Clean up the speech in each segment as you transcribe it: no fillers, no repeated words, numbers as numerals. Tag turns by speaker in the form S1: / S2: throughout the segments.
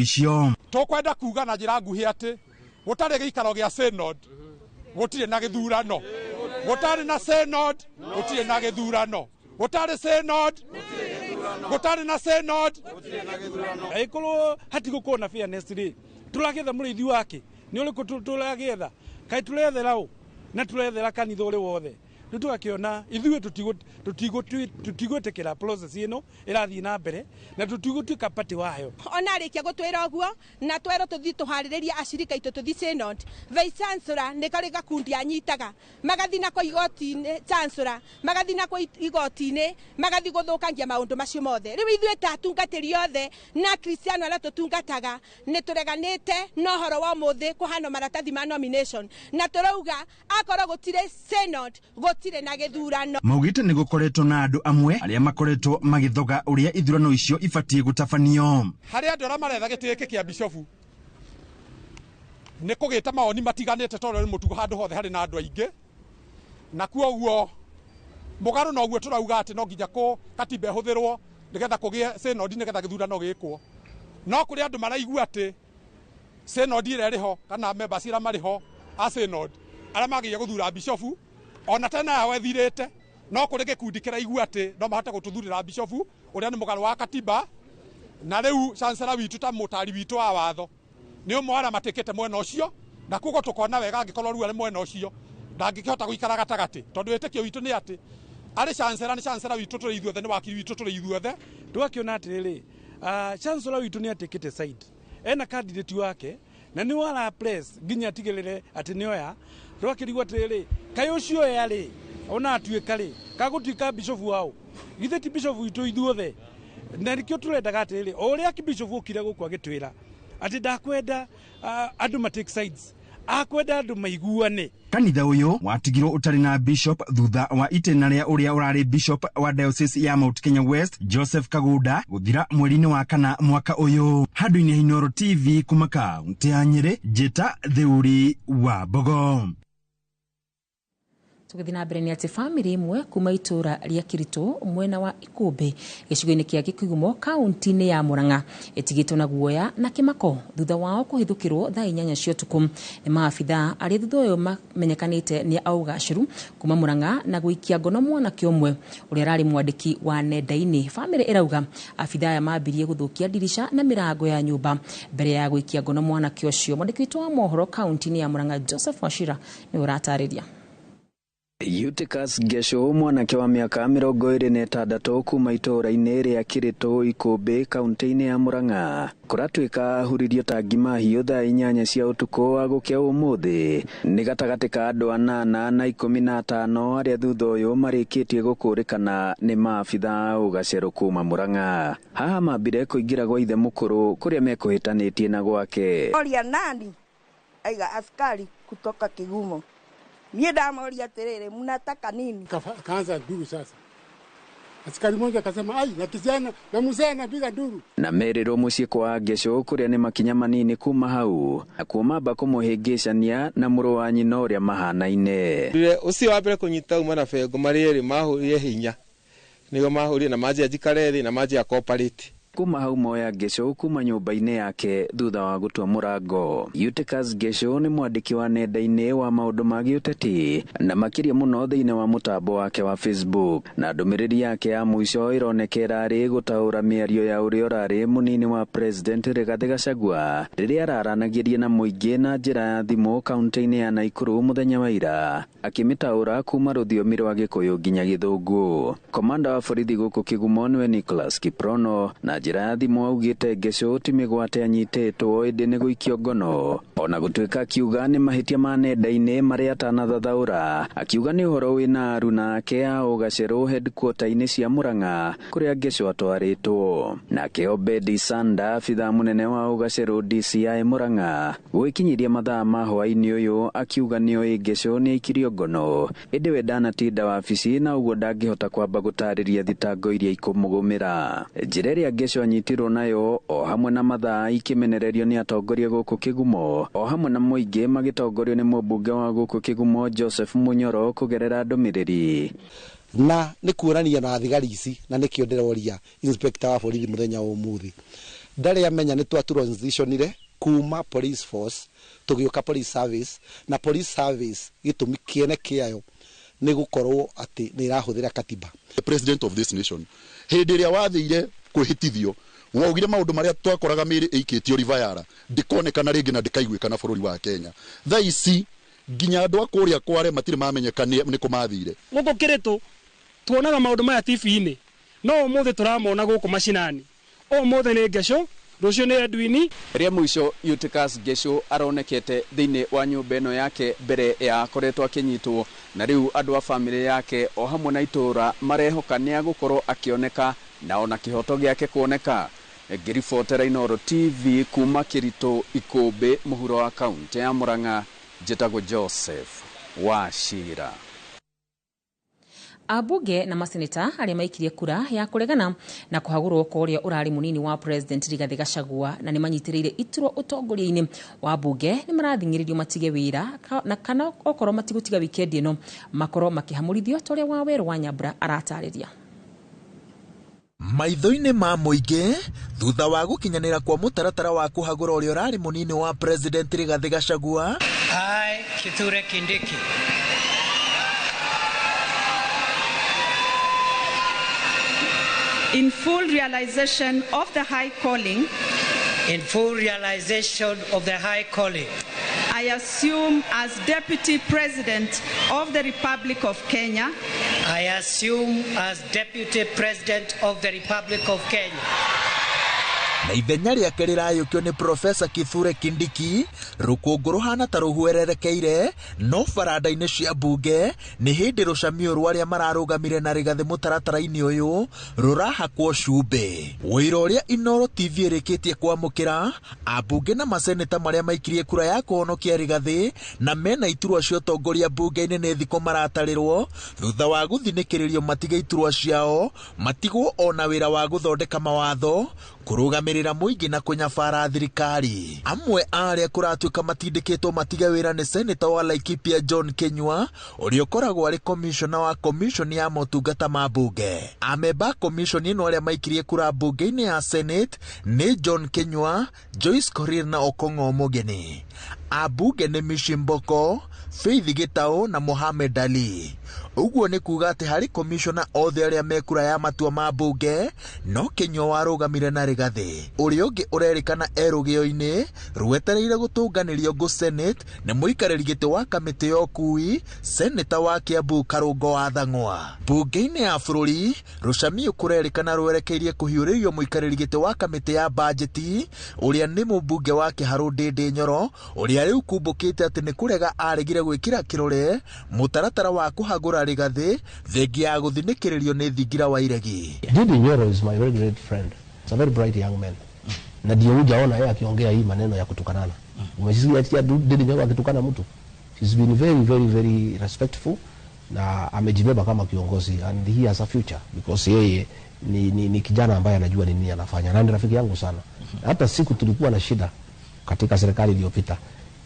S1: icio.
S2: Tũkwenda kuga na njĩra nguhĩ atĩ gũtarĩ gĩikaro gĩa synod gũtirĩ na gĩthurano, gũtarĩ na synod gũtirĩ na gĩthurano, gũtarĩ synod gũtarĩ na synod.
S3: Angĩkorwo hatigũkorwo na fairness rĩ, tũragetha mũrĩithi wake nĩ ũrĩkũ tũragetha? Kaĩ tũrethera ũ na tũrethera kanitha ũrĩ wothe? Rĩu tũgakĩona ithuĩ tũtigwĩtĩkĩra process ĩno ĩrathiĩ na mbere na tũtigũtuĩka party wayo.
S4: Ona arĩkia gũtwĩra ũguo na twerwo tũthiĩ tũharĩrĩrie acirika aitũ tũthiĩ synod, Vice Chancellor nĩ karĩ gakundi anyitaga magathiĩ nako igoti-inĩ, Chancellor magathiĩ nako igoti-inĩ, magathiĩ gũthũkangia maũndũ macio mothe. Rĩu ithuĩ ta atungatĩri othe na Akristiano arĩa tũtungataga nĩ tũreganĩte na ũhoro wa ũmũthĩ kũhana maratathi ma nomination, na tũrauga akorwo gũtirĩ synod gũtirĩ na gĩthurano.
S1: Maugĩte nĩ gũkoretwo na andũ amwe arĩa makoretwo magĩthoga ũrĩa ithurano icio ibatiĩ gũtabanio.
S2: Harĩ andũ arĩa maretha gĩtĩ gĩkĩ kĩa bishofu nĩ kũgĩte mawoni matiganĩte tondũ nĩ mũtugo handũ hothe harĩ na andũ aingĩ, na kwoguo mũgarũ noguo tũrauga atĩ no nginya katiba ĩhũthĩrwo nĩgetha kũgĩe synod nĩgetha gĩthurano gĩkwo. No kũrĩ andũ maraigua atĩ synod ĩrĩa ĩrĩ ho kana members arĩa marĩ ho a synod arĩa magĩrĩire gũthura bishofu ona tena yao ĩthirĩte, no kũrĩ gĩkundi kĩraigua atĩ no mahote gũtũthurĩra bishofu ũrĩa nĩ mũgarũ wa katiba, na rĩu chancellor witũ ta mũtari witũ wa watho nĩ ũmwe arĩa matĩkĩte mwena ũcio, na koguo tũkona wega angĩkorwo rĩu arĩ mwena ũcio ndangĩkĩhota gũikara gatagatĩ, tondũ wĩtĩkio witũ nĩ atĩ arĩ chancellor nĩ chancellor witũ tũrĩ ithuothe, nĩ wakiri witũ tũrĩ ithuothe.
S3: Tũgakĩona atĩrĩrĩ, chancellor witũ nĩ atĩkĩte side, ena candidate wake na nĩ wara press nginya atigĩrĩre atĩ nĩ oya. Twakĩrigwo atĩrĩrĩ, kaĩ ũcio oya rĩ, ona atuĩka rĩ, kagũtuĩka bishop wao? Githĩ ti bishop witũ ithuothe? Na nĩkĩo tũrendaga atĩrĩrĩ, o ũrĩa bishop okire gũkũ agĩtwĩra atĩ ndakwenda andũ ma take sides, akwenda andũ maiguane.
S1: Kanitha ũyũ watigirwo ũtarĩ na bishop thutha wa itĩna rĩa ũrĩa ũrarĩ bishop wa diocese ya Mount Kenya West Joseph Kagunda gũthira mweri-inĩ wa kana mwaka ũyũ. Handũ-inĩ ha Inooro TV kuma kaunti ya Nyĩrĩ, Njĩta Theuri wa Mbogo.
S5: Tũgĩthiĩ na mbere nĩ atĩ bamĩrĩ ĩmwe kuma itũũra rĩa Kĩritũ mwena wa Ikũmbĩ gĩcigo-inĩ kĩa Gĩkigumo kaunti-inĩ ya Murang'a ĩtigĩtwo na guoya na kĩmako thutha wao kũhithũkĩrwo thaa 8 cia ũtukũ nĩ maabitha arĩa thutha ũyũ mamenyekanĩte nĩ aũgacĩru kuma Murang'a na gũikia ngono mwanake ũmwe ũrĩa ararĩ mwandĩki wa nenda-inĩ. Bamĩrĩ ĩrauga abitha aya mambirie gũthũkia ndirica na mĩrango ya nyũmba mbere ya gũikia ngono mwanake ũcio. Mwandĩki witũ wa mohoro kaunti-inĩ ya Murang'a Joseph Wachira nĩwe ũratarĩria.
S6: Eutychus Ngesho mwanake wa mĩaka 26 kuma itũũra-inĩ rĩa Kĩrĩtũ Ikũmbĩ kaunti-inĩ ya Murang'a kũratuĩka ahuririo ta ngima hiũ thaa 8 cia ũtukũ wa gũkĩa ũmũthĩ nĩ gatagatĩ ka andũ 8 na 15 arĩa thutha ũyũ marĩkĩtie gũkũrĩkana nĩ maabitha a ũgacerũ kuma Murang'a. Haha mambire kũingĩra gwa ithe mũkũrũ kũrĩa mekũhĩtanĩtie na gwake.
S7: Oria nani? Aiga askari kutoka Kigumo. Niĩ ndamoria atĩrĩrĩ, mnataka nini?
S8: Kaanza nduru sasa. Askari mmoja akasema, ai, na kijana na mzee anapiga nduru.
S6: Na merirwo mũciĩ kwa Ngesho kũrĩa nĩ makinya manini kuma hau, na kuo mamba kũmũhĩngĩcania na mũrũ wa nyina ũrĩa mahanaine.
S9: Rĩrĩa ũcio wa mbere kũnyita uma na bengo marĩ erĩ mahũrire hinya. Nĩguo mahũrire na manjia njikare thĩ na manjia cooperate.
S6: Kuma hau moya Ngesho kuma nyũmba-inĩ yake thutha wa gũtua mũrango. Eutychus Ngesho nĩ mwandĩki wa nenda-inĩ wa maũndũ ma gĩũteti na makĩria mũno thĩinĩ wa mũtambo wake wa Facebook, na ndũmĩrĩri yake ya mũico ĩroneka ĩrarĩ gũtaũra mĩario ya ũrĩa ũrarĩ mũnini wa President Rigathĩ Gachagua rĩrĩa araranagĩria na mũingĩ na njĩra ya thimũ kaunti-inĩ ya Nakuru mũthenya wa ira, akĩmĩtaũra kuma rũthiomi rwa Gĩkũyũ nginya Gĩthũngũ. Komanda wa borithi gũkũ Kĩgumo nĩwe Nicholas Kiprono na njĩra ya thimũ augĩte Ngesho ti mĩgwate anyitĩtwo ĩndĩ nĩ gũikio ngono. Ona gũtuĩka akiuga nĩ mahĩtia ma nenda-inĩ marĩa atanathathaũra, akiuga nĩ ũhoro wĩna aruna ake a ũgacerũ headquarter-inĩ cia Murang'a kũrĩa Ngesho atwarĩtwo. Nake Obedi Sanda, abithaa mũnene wa ũgacerũ DCI Murang'a, gwĩkinyiria mathaa ma hwaĩ-inĩ ũyũ akiuga nĩoĩ Ngesho nĩ aikirio ngono, ĩndĩ we ndanatinda wabici na ũguo ndangĩhota kwamba gũtarĩria thitango iria ikũmũgũmĩra. Njĩra ĩrĩa Ngesho anyitirwo nayo o hamwe na mathaa ikĩmenererio nĩ atongoria gũkũ Kĩgumo o hamwe na mũingĩ magĩtongorio nĩ mũmbunge wa gũkũ Kĩgumo Joseph Munyoro kũgerera ndũmĩrĩri.
S10: Na nĩ kuonania na thigari ici, na nĩkĩo ndĩroria inspector wa borithi mũthenya wa ũmũthĩ, Ndarĩ amenya nĩ twa transitionire kuma police force tũgĩũka police service, na police service gĩtũmi kĩene kĩayo nĩ gũkorwo atĩ nĩ ĩrahũthĩra katiba.
S11: The president of this nation hĩndĩ ĩrĩa wathĩire kwĩhĩtithio waugire maũndũ marĩa twakoraga mĩĩrĩ ĩikĩtio River ndĩkonekana rĩngĩ na ndĩkaiguĩkana bũrũri wa Kenya. Thaa ici nginya andũ a kũrĩa Kware matirĩ mamenyeka nĩ kũ mathire.
S12: Gũkũ Kĩrĩtũ tuonaga maũndũ maya TV-inĩ, no ũmũthĩ tũramona gũkũ macinani. Ũmũthĩ nĩ Ngeco, rũciũ nĩ Edwini.
S6: Rĩa mũico Eutychus Ngeco aronekete thĩinĩ wa nyũmba ĩno yake mbere ya akoretwo akĩnyitwo, na rĩu andũ a bamĩrĩ yake o hamwe na itũũra marehoka nĩ agũkorwo akĩoneka na ona kĩhoto gĩake kuoneka. Ngĩribotera Inooro TV kuma Kĩritũ Ikũmbĩ mũhuro wa kaunti ya Murang'a, njĩtagwo Joseph Wachira.
S5: Ambunge na maseneta arĩa maikirie kura ya kũregana na kũhagũrwo kwa ũrĩa ũrarĩ mũnini wa president Rigathĩ Gachagua na nĩ manyitĩrĩire iturwa ũtongoria-inĩ wa mbunge nĩ marathing'ĩrĩrio matige wĩra na kana okorwo matigũtiga wikendi ĩno makorwo makĩhamũrithio ta ũrĩa Wawerũ wa Nyambura aratarĩria.
S13: Maitho-inĩ ma mũingĩ thutha wa gũkinyanĩra kwa mũtaratara wa kũhagũra ũrĩa ũrarĩ mũnini wa president Rigathĩ Gachagua.
S14: I, Kithure Kindiki,
S15: in full realization of the high calling,
S14: in full realization of the high calling,
S15: I assume as Deputy President of the Republic of Kenya.
S14: I assume as Deputy President of the Republic of Kenya.
S13: Na ithenya rĩake rĩrayũkio nĩ Profesa Kithure Kindiki, rũkũngũ rũhana ta rũhwererekeire no baranda-inĩ cia mbunge nĩ hĩndĩ rũcamio rwa arĩa mararũgamire na Rigathĩ mũtaratara-inĩ ũyũ rũrahakwo cumbĩ. Wũira ũrĩa Inooro TV ĩrĩkĩtie kwamũkĩra, ambunge na maseneta marĩa maikirie kura ya kũhonokia Rigathĩ na mena iturwa cia ũtongoria mbunge-inĩ nĩ thikũ maratarĩrwo thutha wa gũthinĩkĩrĩrio matige iturwa ciao, matigwo ona wĩra wa gũthondeka mawatho, kũrũgamĩrĩra mũingĩ na kũnyabara thirikari. Amwe a arĩa kũratuĩka matindĩkĩtwo matige wĩra nĩ seneta wa Laikipia John Kinyua ũrĩa ũkoragwo arĩ komishona wa komishoni ya motungata ma mbunge. Amemba a komishoni ĩno arĩa maikirie kura mbunge-inĩ ya Senate nĩ John Kinyua, Joyce Korir na Okong'o Mũgeni. Ambunge nĩ Mishi Mboko, Faith Gitau na Mohamed Ali. Ũguo nĩ kuga atĩ harĩ komishona othe arĩa mekura ya matua ma mbunge no Kinyua warũgamire na Rigathĩ. Ũrĩa ũngĩ ũrerĩkana erũgĩo-inĩ rwetereire gũtũnganĩrio ngũ Senate nĩ mũikarĩri gĩtĩ wa kamĩtĩ ya ũkui seneta wa Kiambu Karũngo wa Thang'wa. Mbunge-inĩ ya bũrũri rũcamiũ kũrerĩkana rwerekeirie kũhiũrĩrio mũikarĩri gĩtĩ wa kamĩtĩ ya bajeti ũrĩa nĩ mũmbunge wa Kĩharũ Ndĩndĩ Nyoro ũrĩa rĩu kumbũkĩte atĩ nĩ kũrega aregire gwĩkĩra kĩrore mũtaratara wa kũhagũra Rigathĩ thengia ya gũthinĩkĩrĩrio nĩ thingira wa iregi.
S16: Ndindi Nyoro is my very great friend. He's a very bright young man. Na ndio hujaona yeye akiongea hii maneno ya kutukanana. Umesikia Ndindi Nyoro akitukana mtu? He's been very very very respectful na amejibeba kama kiongozi and he has a future because yeye ni kijana ambaye anajua nini anafanya na ni rafiki yangu sana. Hata siku tulikuwa na shida katika serikali iliyopita,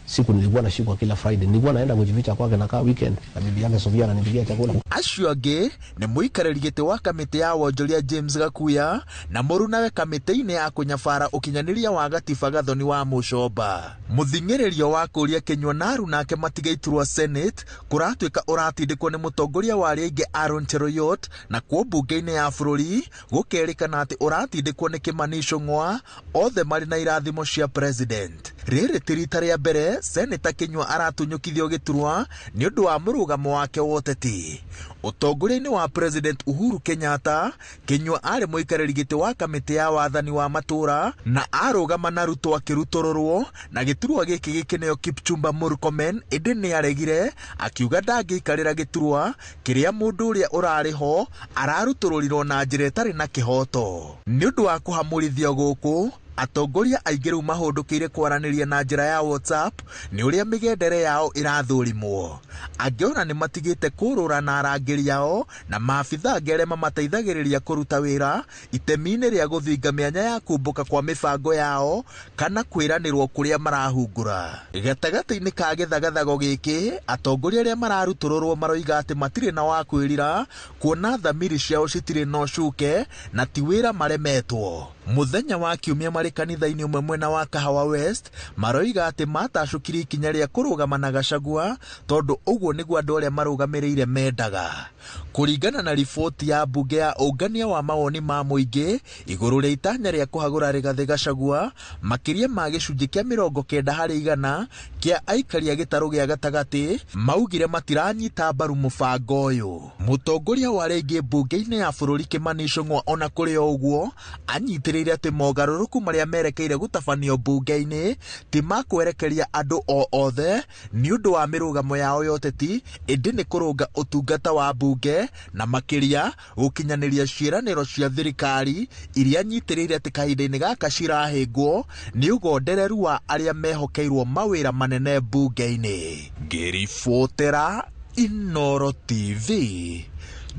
S16: siku nilikuwa nashikwa kila Friday, nilikuwa naenda kujificha kwake na kaa weekend na bibi yake Sofia ananipikia chakula.
S13: Acio angĩ nĩ mũikarĩri gĩtĩ wa kamĩtĩ ya wonjoria James Gakuya na mũrunawe kamĩtĩ-inĩ ya kũnyabara ũkinyanĩria wa gatiba Gathoni wa Mũcomba. Mũthing'ĩrĩrio wa kũria Kinyua na arunake matige iturwa Senate kũratuĩka ũratindĩkwo nĩ mũtongoria wa arĩa aingĩ Aaron Cheruiyot, na kuo mbunge-inĩ ya bũrũri gũkerĩkana atĩ ũratindĩkwo nĩ Kimani Ichung'wa, othe marĩ na irathimo cia president. Rĩrĩ ti rita rĩa mbere Seneta Kinyua aratunyũkithio gĩturwa nĩ ũndũ wa mũrũgamo wake wa ũteti. Ũtongoria-inĩ wa President Uhuru Kenyatta, Kinyua arĩ mũikarĩri gĩtĩ wa kamĩtĩ ya wathani wa matũũra na arũgama na Ruto akĩrutũrũrwo na gĩturwa gĩkĩ gĩkĩneo Kipchumba Murkomen, ĩndĩ nĩ aregire akiuga ndangĩikarĩra gĩturwa kĩrĩa mũndũ ũrĩa ũrarĩ ho ararutũrũrirwo na njĩra ĩtarĩ na kĩhoto. Nĩ ũndũ wa kũhamũrithio gũkũ, atongoria aingĩ rĩu mahũndũkĩire kwaranĩria na njĩra ya WhatsApp nĩ ũrĩa mĩgendere yao ĩrathũrimwo. Angĩ ona nĩ matigĩte kũrũra na arangĩri ao na maabitha angĩ arĩa mamateithagĩrĩria kũruta wĩra itemi-inĩ rĩa gũthinga mĩanya ya kumbũka kwa mĩbango yao kana kwĩranĩrwo kũrĩa marahungura. Gatagatĩ-inĩ ka gĩthagathago gĩkĩ, atongoria arĩa mararutũrũrwo maroiga atĩ matirĩ na wa kwĩrira kuona thamiri ciao citirĩ na ũcuke na ti wĩra maremetwo. Mũthenya wa Kiumia marĩ kanitha-inĩ ũmwe mwena wa Kahawa West maroiga atĩ matacũkirie ikinya rĩa kũrũgama na Gachagua tondũ ũguo nĩguo andũ arĩa marũgamĩrĩire mendaga. Kũringana na riboti ya mbunge ya ũngania wa mawoni ma mũingĩ igũrũ rĩa itanya rĩa kũhagũra Rigathĩ Gachagua, makĩria ma gĩcunjĩ kĩa 90% kĩa aikari a gĩtarũ gĩa gatagatĩ maugire matiranyita mbaru mũbango ũyũ. Mũtongoria wa arĩa aingĩ mbunge-inĩ ya bũrũri Kimani Ichung'wa ona kũrĩ o ũguo anyitĩrĩire atĩ mogarũrũku marĩa merekeire gũtabanio mbunge-inĩ ti ma kwerekeria andũ o othe nĩ ũndũ wa mĩrũgamo yao ya ũteti, ĩndĩ nĩ kũrũnga ũtungata wa mbunge na makĩria gũkinyanĩria ciĩranĩro cia thirikari iria nyitĩrĩire atĩ kahinda-inĩ gaka cirahĩngwo nĩ ũgondereru wa arĩa mehokeirwo mawĩra manene mbunge-inĩ. Ngĩribotera Inooro TV,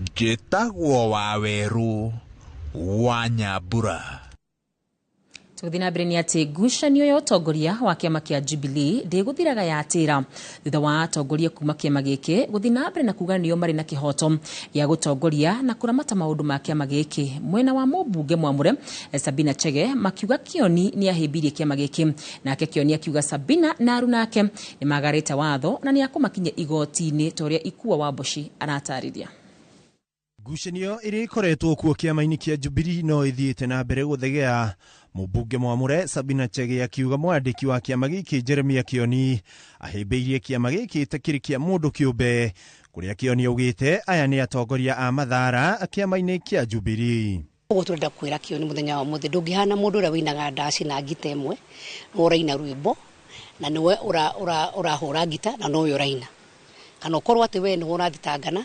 S13: njĩtagwo Wawerũ wa Nyambura.
S5: Tũgĩthiĩ na mbere nĩ atĩ ngucanio ya ũtongoria wa kĩama kĩa Jubilee ndĩgũthiraga yatĩra thutha wa atongoria kuma kĩama gĩkĩ gũthiĩ na mbere na kuga nĩo marĩ na kĩhoto gĩa gũtongoria na kũramata maũndũ ma kĩama gĩkĩ. Mwena wa mũmbunge mwamũre Sabina Chege makiuga Kioni nĩ ahĩmbĩirie kĩama gĩkĩ, nake Kioni akiuga Sabina na arunake nĩ magarĩte watho na nĩ akũmakinyia igoti-inĩ ta ũrĩa Ikua wa Mboci aratarĩria.
S17: Ngucanio ĩrĩa ĩkoretwo kuo kĩama-inĩ kĩa Jubilee no ĩthiĩte na mbere gũthegea. Mũmbunge mwamũre Sabina Chege akiuga mwandĩki wa kĩama gĩkĩ Jeremia Kioni ahĩmbĩirie kĩama gĩkĩ ta kĩrĩ kĩa mũndũ kĩũmbe, kũrĩa Kioni augĩte aya nĩ atongoria a mathara kĩama-inĩ kĩa Jubilee.
S18: Ũguo tũrenda kwĩra Kioni mũthenya wa ũmũthĩ, ndũngĩhana mũndũ ũrĩa wĩinaga ndaci na ngita ĩmwe, nĩwe ũraina rwĩmbo na nĩwe ũrahũra ngita na nowe ũraina, kana ũkorwo atĩ we nĩwe ũrathitangana,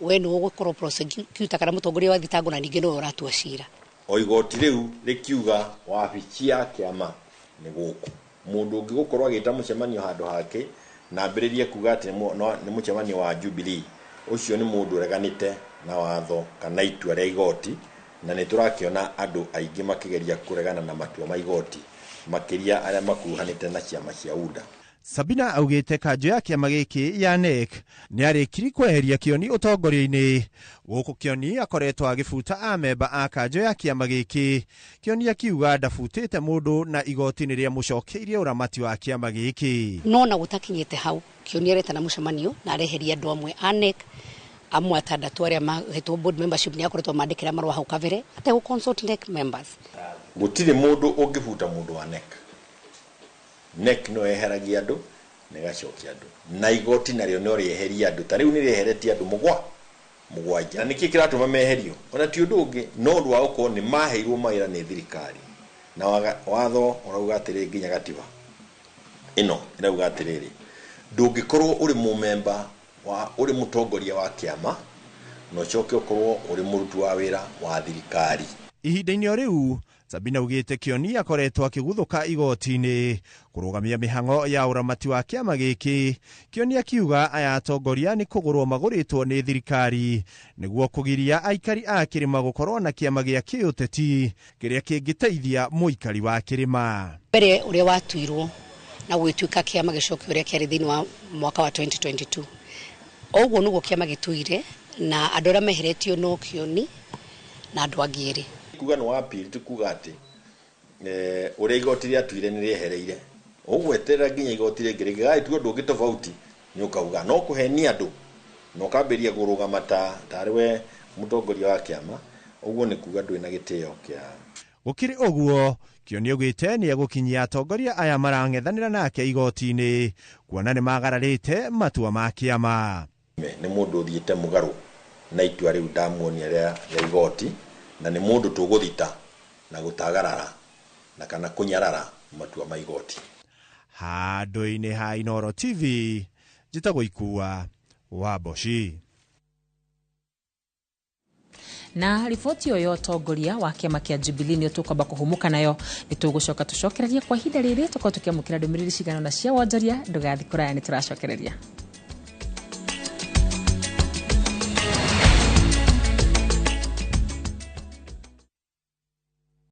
S18: we nĩwe ũgũkorwo prosecutor kana mũtongoria wa thitango na ningĩ nĩwe ũratua cira.
S19: O igoti rĩu rĩkiuga wabici ya kĩama nĩ gũkũ, mũndũ ũngĩ gũkorwo agĩta mũcemanio handũ hake na ambĩrĩrie kuga atĩ nĩ mũcemanio wa Jubilee, ũcio nĩ mũndũ ũreganĩte na watho kana itua rĩa igoti, na nĩ tũrakĩona andũ aingĩ makĩgeria kũregana na matua ma igoti, makĩria arĩa makuruhanĩte na ciama cia UDA.
S17: Sabina augĩte kanjũ ya kĩama gĩkĩ ya NEC nĩ arĩkiri kweheria Kioni ũtongoria-inĩ. Gũkũ Kioni akoretwo agĩbuta amemba a kanjũ ya kĩama gĩkĩ. Kioni akiuga ndabutĩte mũndũ na igoti nĩ rĩamũcokeirie ũramati wa kĩama gĩkĩ.
S18: No na gũtakinyĩte hau, Kioni aretana mũcemanio na areheria andũ amwe a NEC, amwe atandatũ arĩa mahetwo board membership nĩ akoretwo mandĩkĩra marũa hau kabere ategũ consult NEC members.
S19: Gũtirĩ mũndũ ũngĩbuta mũndũ wa NEC. NEC no eheragia andũ na ĩgacokia andũ, na igoti narĩo no rĩeherie andũ. Ta rĩu nĩ rĩeheretie andũ mũgwanja. Na nĩkĩ kĩratũma meherio? Ona ti ũndũ ũngĩ no ũndũ wa gũkorwo nĩ maheirwo mawĩra nĩ thirikari, na watho ũrauga atĩrĩ, nginya gatiba ĩno ĩrauga atĩrĩrĩ, ndũngĩkorwo ũrĩ mũmemba wa ũrĩ mũtongoria wa kĩama na ũcoke ũkorwo ũrĩ mũruti wa wĩra wa thirikari.
S17: Ihinda-inĩ o rĩu Sabina augĩte Kioni akoretwo akĩguthũka igoti-inĩ kũrũgamia mĩhang'o ya ũramati wa kĩama gĩkĩ. Kioni akiuga aya atongoria nĩ kũgũrwo magũrĩtwo nĩ thirikari nĩguo kũgiria aikari a kĩrĩma gũkorwo na kĩama gĩa kĩũteti kĩrĩa kĩngĩteithia mũikari wa kĩrĩma.
S18: Mbere ũrĩa watuirwo na gũgĩtuĩka kĩama gĩcokio ũrĩa kĩarĩ thĩinĩ wa mwaka wa 2022, ũguo nĩguo kĩama gĩtuire, na andũ arĩa meheretio no Kioni na andũ angĩ erĩ.
S19: Kuga nĩ wa pili ti kuga atĩ ũrĩa igoti rĩatuire nĩ rĩehereire, ũgweterera nginya igoti rĩngĩ rĩngĩgagĩtua ũndũ ũngĩ tofauti nĩ ũkauga no kũhenia andũ na ũkambĩrĩria kũrũgama tarĩ we mũtongoria wa kĩama, ũguo nĩ kuga ndũrĩ na gĩtĩo kĩa.
S17: Gũkĩrĩ ũguo, Kioni augĩte nĩ egũkinyia atongoria aya marang'ethanĩra nake igoti-inĩ kuona nĩ magararĩte matua ma kĩama.
S19: Nĩ mũndũ ũthiĩte mũgarũ na itua rĩu ndamuonia rĩa igoti, na nĩ mũndũ tũgũthita na gũtagarara na kana kũnyarara matua ma igoti.
S17: Handũ-inĩ ha Inooro TV, njĩtagwo Ikua wa Mboci.
S5: Na riboti ĩyo ya ũtongoria wa kĩama kĩa Jubilee nĩ tũkwamba kũhũmũka nayo, nĩ tũgũcoka tũcokererie kwa ihinda rĩrĩ tũkorwo tũkĩamũkĩra ndũmĩrĩri cigana ũna cia wonjoria. Ndũgathiĩ kũraya, nĩ tũracokereria.